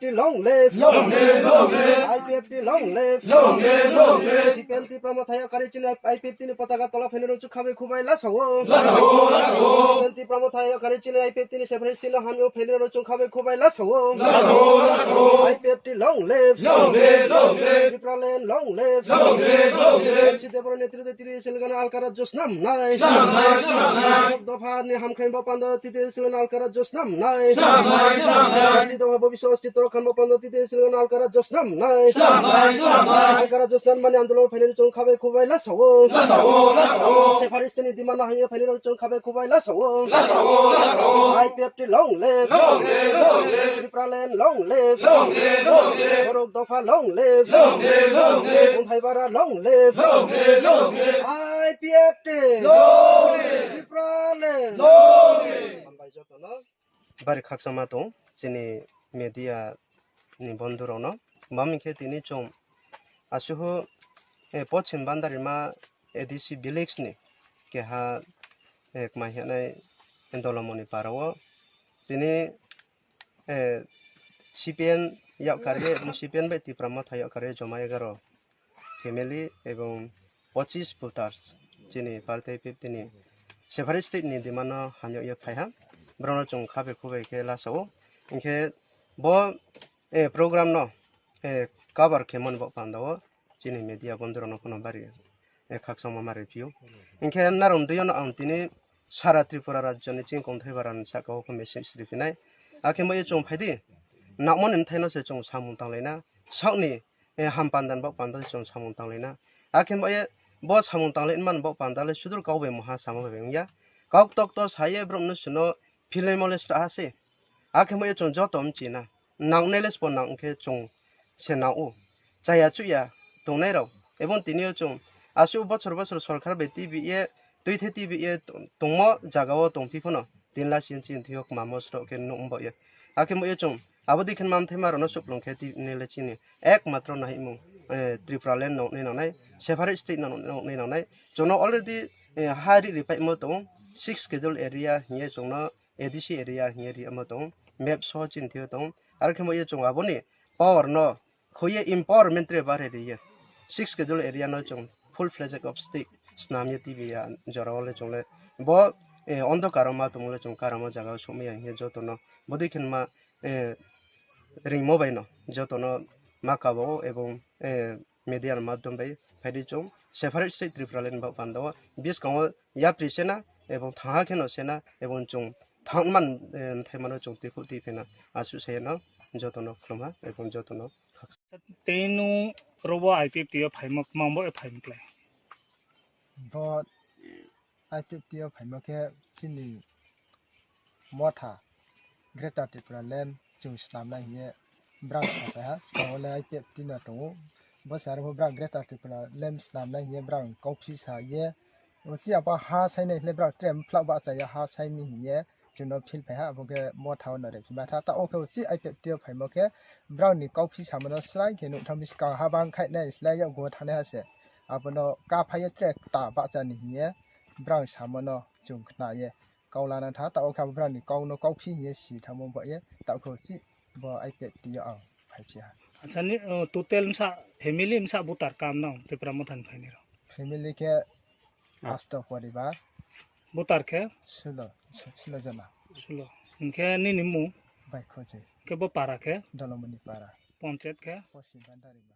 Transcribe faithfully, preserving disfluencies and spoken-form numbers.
T long live. Long live, long live. I P F T long live. Long live, long live. C P M Tipra Motha yakarwi chini I P F T ni pataga tola phainai rok chwng khabai khubai lasao. Lasao, lasao. C P M Tipra Motha yakarwi chini I P F T ni separatist no hamya phainai rok chwng khabai khubai lasao. Lasao, lasao. I P F T long live. Long live, long live. Tipraland long live. Long live, long live. N C Debbarma netritwe T T A C ni alkara josnam nai. Snam nai, snam nai. Dopha ni hamkrai ba pando T T A C ni alkara josnam nai. Snam nai, snam nai. Jati dopha bobiswt Toro khanba pando T T A C ni alkara josnam nai. Snam nai, snam nai. Alkara josnam mani andolon phainai rok chwng khabai khubai lasao. Lasao, lasao. Separatist ni demand no hamya phainai rok chwng khabai khubai lasao. Lasao, lasao. I P F T long live. Long live, long live. Tipraland long live. Long live, long live. Borok dopha long live. Long live, long live. Mungthaibara long live. Long live, long live. I P F T long live. Tipraland long live. Hambai jotono. Bari khakchangma tong chini media ni bondhu rokno. Bam hinkhe tini chwng asuhu, eh, Pochim Bandarima A D C village ni keha, eh, kmai hwnwi Dolomoni para o tini, eh, C P N yakarwi, C P N bai Tipra Motha yakarwi joma egaro family ebong pochis voters chini party fifty ni separate state ni demand no hamya ye phaiha, borokno chwng khabe khubai khe lasao. Hinkhe bo, eh, program no, eh, cover khe mani bo panda o chini media bondhu rokno phano bari, eh, khakchangma ma rw phio. Hinkhe narom dui no ang tini sara Tripura rajyo ni chini kongthai bara ni saka o message rw phinai. Akhe mo ye chwng phaidi, nangmani bwthai no se chwng samung tanglaina, sakni eh, ham pandan bok panda chwng samung tanglaina. Akhe bo ye bo samung tanglai man bok panda le sudur kau bai moha sama bai wngya. Kau tok to saye borok no suno philai mole sra ha se. Akhe bo ye chwng joto mchina. Nang ne les po nang khe chwng se nang u. Chaya chuya tongnai rok. Ebong tini o chwng asu bochor bochor sorkar bai T V ye twi the T V ye tongmo jaga o tong phi phano tin la sin chin thio kma mosro khe nuk bo ye. Akhe bo ye chwng Abo dikhen mam thai ma rokno suklung khe tini le chini ekmatro nahimung, eh, Tripura land nokni nonai, separate state nokni nonai. Chwngno already, eh, ha ri ri paimo tongo, six schedule area hiye chwngno A D C area hiye ri ama tongo, map so chini thio tongo. Aro khe mo ye chwng aboni power no khoye empowerment re bare riye. Six schedule area no chwng full fledged of state snam ye T V ya jora o le chwng le bo, eh, ondhokar o ma tongmo le chwng karamo jaga o sumya hiye joto no bo dikhen ma eh, ringmo bai no joto no ma kabo ebong, eh, media ni madhyom bai phaidi chwng separate state Tripura land bok panda o biskango yapri sena ebong thaha kheno sena ebong chwng thang man, eh, thai mano chwng twi khuk twi phena asu saya no joto no khulumha ebong joto no khaksa. Tei nung robo I P F T o phaima kwmang bo phaima klai. Bo I P F T o phaima khe chini motha Greater Tripura land chwng snamnai hiye brang sa kaiha, swkango le I P F T no tongo. Bo se aro brang Greater Tripura land snamnai hiye brang kok phi sa ye. Uchi apa ha sainai le brang tre mphla ba cha ya ha saini hiye. Chwngno phil phaiha, abo khe motha o no rephi matha. Ta o khe uchi I P F T o phaimo khe brao ni kok phi samano srai khe nuktham bwskang ha bang khai nai slai yago thanai ha se. Abono ka phai ye tre ta bahcha ni hiye brao samano chwng khna ye. Kok lana tha, ta o khe abo brao ni kok no kok phi hiye si thamo bo ye. Ta o khe uchi bo I P F T o ang phai phiya. Acha ni, uh, total msa family msa butar kam no Tripura motha ni phaini rok. Family khe Ah. Asto poribar. Voter khe? Sulo, su-, sulo jona. Sulo. Hinkhe nini mung? Bai Khoji. Khe bo para khe? Dolomoni para. Ponchayat khe? Posim Bandarima.